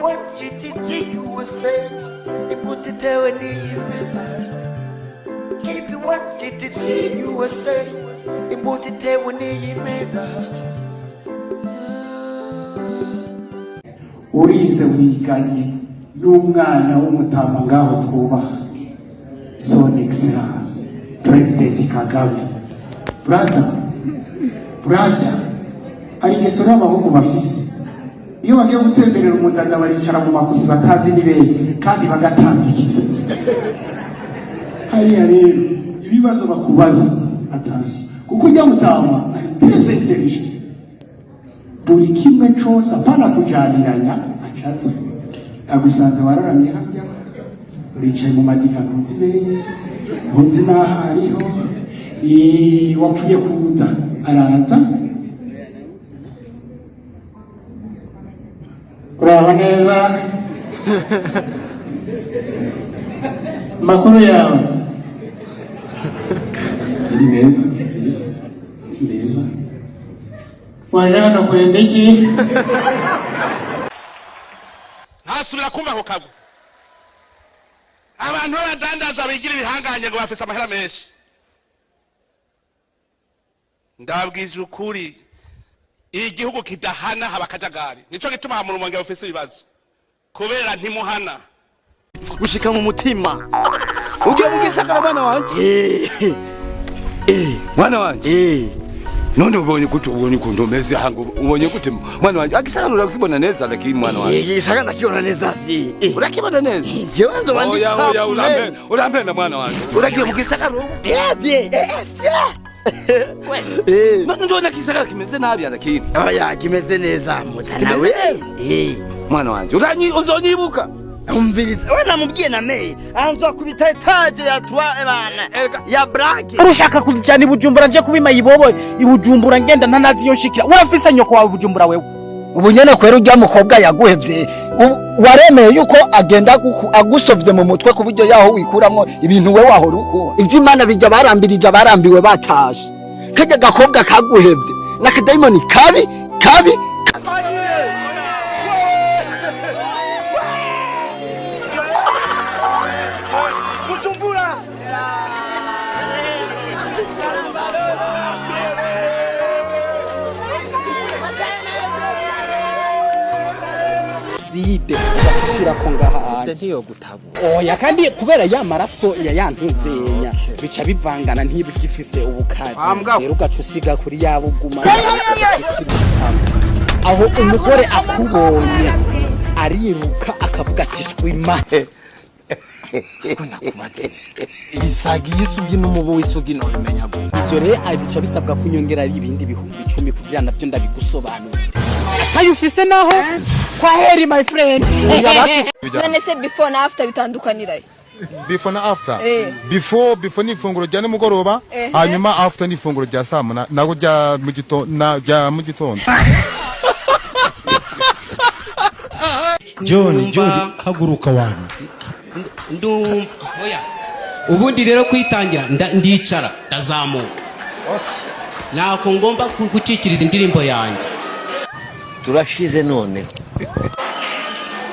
KP1 GTG USA, imbuto itewe n'iyimena. KP1 GTG USA, imbuto itewe n'iyimena. Urize, wiganye n'umwana w'umutama ngaho twubaha, Son Excellence President Kagame. Brother, brother, hari ingeso n'abahungu bafise: iyo bagiye gutemberera umudada, baricara mu makusi batazi n'ibehe kandi bagatambikiza hariya. Rero ibibazo bakubaza, attention, kuko ujya mutama ari très intelligent. Buri kimwe cose, apana kujaniranya, acaza agusanze wararamye harya, uricaye mu madiva, ntuzi ibeye, ntuzi n'aho ariho. Wapfuye kuza, araza. Uraho neza? Makuru yawe? Ni meza, meza, meza. Waje hano kwenda iki? Ntasubira kumva ako kagwi. Abantu b'abadandaza bigira ibihanganye ngo bafise amahera menshi, ndababwije ukuri, igihugu kidahana haba akajagari. Nico gituma mu Rumonge bafise ibibazo, kubera ntimuhana. Gushika mu mutima. Ugiye mu gisagara, mwana wanje? Mwana wanje, none ubonye gute? Ubonye ukuntu umeze hango? Ubonye gute, mwana wanje? Agisagara urakibona neza? Lakini mwana wanje, Igisagara ndakibona neza vye. Urakibona neza? Jewe nzoba ndi. Oya, oya, urampenda, urampenda, mwana wanje. Uragiye mu gisagara ubu? Vye. None ndabona gisagara kimeze nabi, lakini Oya, kimeze neza muta. Kimeze Nawe. neza? Mwana wanje, uranyi uzonyibuka? Umviriza, we namubwiye na meye anzokubita étage ya 3 bana ya brake. Ushaka kujyana i Bujumbura, nje kubima ibobo i Bujumbura, ngenda ntanazi iyo nshikira. Urafise nyoko wawe i Bujumbura wewe? Ubu nyene kwera urya mukobwa yaguhevye, waremeye yuko agenda agusovye mu mutwe, ku buryo yaho wikuramwo ibintu we wahora ukura ivy'Imana bijya barambirije, abarambiwe batashe. Karya gakobwa kaguhevye n'akadayimoni kabi kabi. Side ugaca ushirako ngaha hantu. Oya, kandi kubera ya maraso ya yantuzenya bica bivangana, ntibigifise ubukari. Rero ugaca usiga kuri ya buguma, aho umugore akubonye ariruka akavuga ati: "Shwima." Isagi y'isugi n'umubu w'isugi nobimenya gute? Ibyo rero bica bisabwa kunyongera ari ibindi 10,000 kugira nabyo ndabigusobanurira. Atayo ufise naho, kwa heri, my friend. None se before na after bitandukanira? Before na after? Eh. Before ni ifunguro rya nimugoroba. Hanyuma after ni ifunguro rya saa munani, ntabwo rya mu gitondo, rya mu gitondo. John, John, haguruka wanyu. Ndumva oya. Ubundi rero kwitangira, ndicara, ndazamuka, ntabwo ngomba gucikiriza indirimbo yanjye. Turashize none.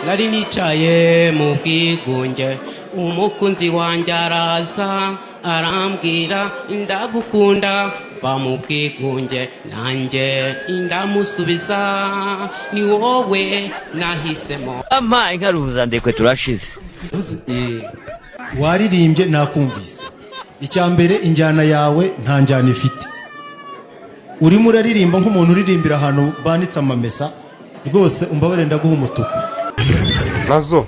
Nari nicaye mu bwigunge, umukunzi wanjye araza arambwira: "Ndagukunda." Va mu bwigunge, nanjye ndamusubiza: "Ni wowe nahisemo." Ama inka ruzandekwe, turashize. Waririmbye nakumvise. Icya mbere, injyana yawe nta njyana ifite. Urimo uraririmba nk'umuntu uririmbira ahantu banitse amamesa. Rwose umbabare, ndaguha umutuku. Nazo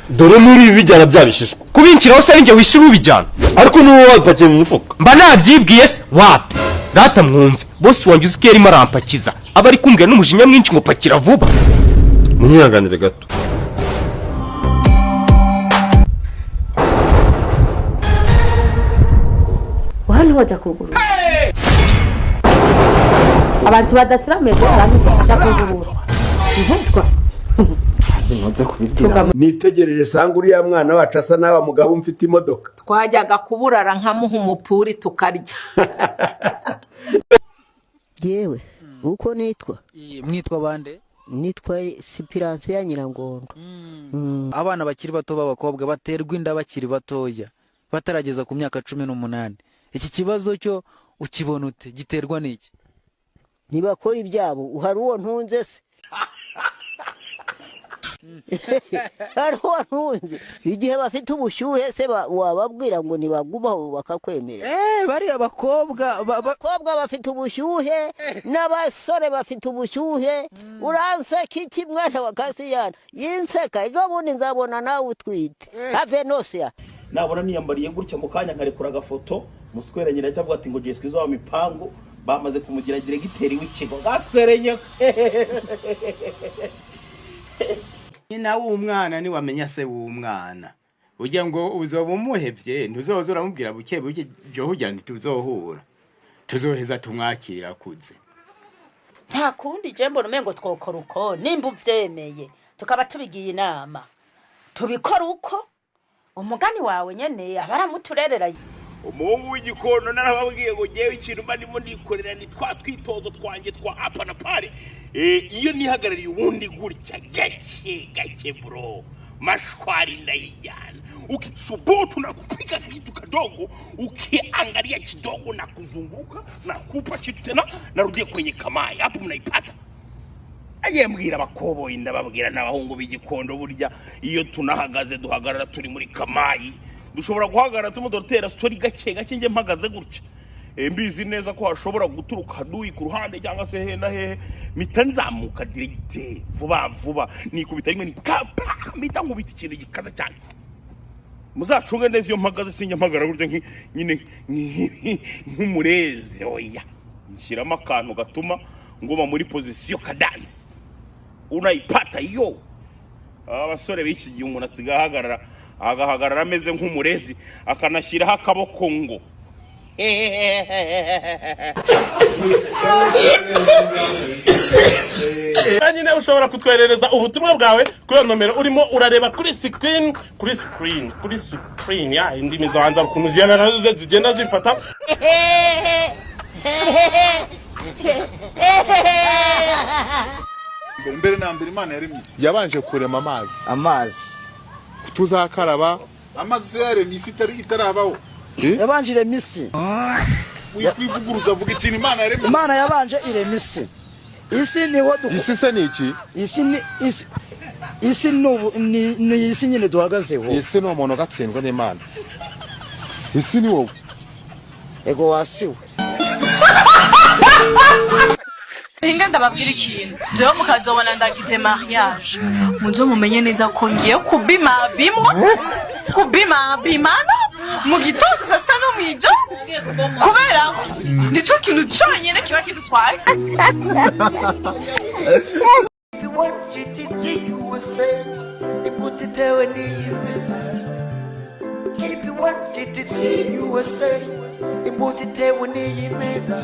dore muri ibi bijyana bya bishishwa. Kubinshyiraho se ninjye wishyura ubijyana? Ariko niba wabipakiye mu mufuka. Mba nabyibwiye se? Wapi rata, mwumve bosi wanjye, uzi ko yarimo arampakiza, aba ari kumbwira n'umujinya mwinshi ngo pakira vuba. Munyihanganire gato. Hano wajya kugurura abantu badasiramuye, abantu bajya kugurura intutwa. Nitegereje sanga uriya mwana wacu asa n'aba mugabo mfite imodoka. Twajyaga kuburara nkamuha umupuri tukarya. Yewe, uko nitwa? Mwitwa bande? Nitwa Sipiranse ya Nyirangondo. Abana bakiri bato b'abakobwa baterwa inda bakiri batoya, batarageza ku myaka 18, iki kibazo cyo ukibona ute? Giterwa n'iki? Ntibakora ibyabo. Hari uwo ntunze se? Hari uwo ntunze? Igihe bafite ubushyuhe se wababwira ngo ntibagumaho bakakwemerera? Bariya bakobwa abakobwa bafite ubushyuhe n'abasore bafite ubushyuhe. Uranseka iki mwana wa Kasiyana? Yinseka ejo bundi nzabona nawe utwite have nosiya. Nabona niyambariye gutya mu kanya nkarekura agafoto, muswera nyina ahita avuga ati ngo Jessica izo wa mipango bamaze kumugira diregiteri w'ikigo gaswerenye. Nyina w'umwana niwamenya se w'umwana ugira ngo uzoba umuhevye, ntuzoza uramubwira buke buke joho ugira ntituzohura, tuzoheza tumwakira akuze. Nta kundi je mbona umengo twokora uko, nimba uvyemeye tukaba tubigiye inama tubikora uko umugani wawe nyene abaramuturerera. Umuhungu w'igikono narababwiye ngo ngewe ikintu mba ndimo ndikorera ni twa twitozo twanjye twa apa na pare. Iyo nihagarariye ubundi gutya gake gake bro, mashwari ndayijyana, ukisubutu na kupika kitu kadogo, ukiangalia kidogo na kuzunguka na kupa kitu tena narudia kwenye kamai hapo mnaipata. Aye mbwira abakoboyi ndababwira n'abahungu b'igikondo, burya iyo tunahagaze duhagarara turi muri kamayi, dushobora guhagarara tumudorotera story gake gake. Nge mpagaze gutya mbizi neza ko hashobora guturuka duyi ku ruhande cyangwa se he na hehe, mpita nzamuka directe vuba vuba nikubita rimwe ni kapa, mpita nkubita ikintu gikaze cyane. Muzacunge neza iyo mpagaze sinjya mpagara gutya nyine nk'umurezi, oya nshyiramo akantu gatuma nguma muri position kadance unayipata yo. Abasore b'iki gihe umuntu asigaye ahagarara agahagarara ameze nk'umurezi akanashyiraho akaboko ngo Nyine ushobora kutwoherereza ubutumwa bwawe kuri iyo nomero urimo urareba kuri screen, kuri screen, kuri screen ya indimi zo hanze ukuntu zigenda zimfata. Mbere na mbere Imana yaremye iki? Yabanje kurema amazi. Amazi tuzakaraba. Amazi se yaremye isi itarabaho. Yabanje irema isi. Wikwivuguruza, vuga ikintu Imana yaremye. Imana yabanje irema isi. Isi ni wo Isi se ni iki? Isi ni isi. Isi ni isi nyine duhagazeho. Isi ni umuntu ugatsindwa n'Imana. Isi ni wowe. Ego wasiwe. Hinga ndababwira ikintu, jewe mukazobona ndagize mariage, muzo mumenye neza ko ngiye kubima bimwa kubima bimana mu gitondo saa sita no mw'ijoro, kubera ko nico kintu conyene kiba kidutwaye. Imbuto itewe n'iyimena. Keep it one GTG USA. Imbuto itewe n'iyimena.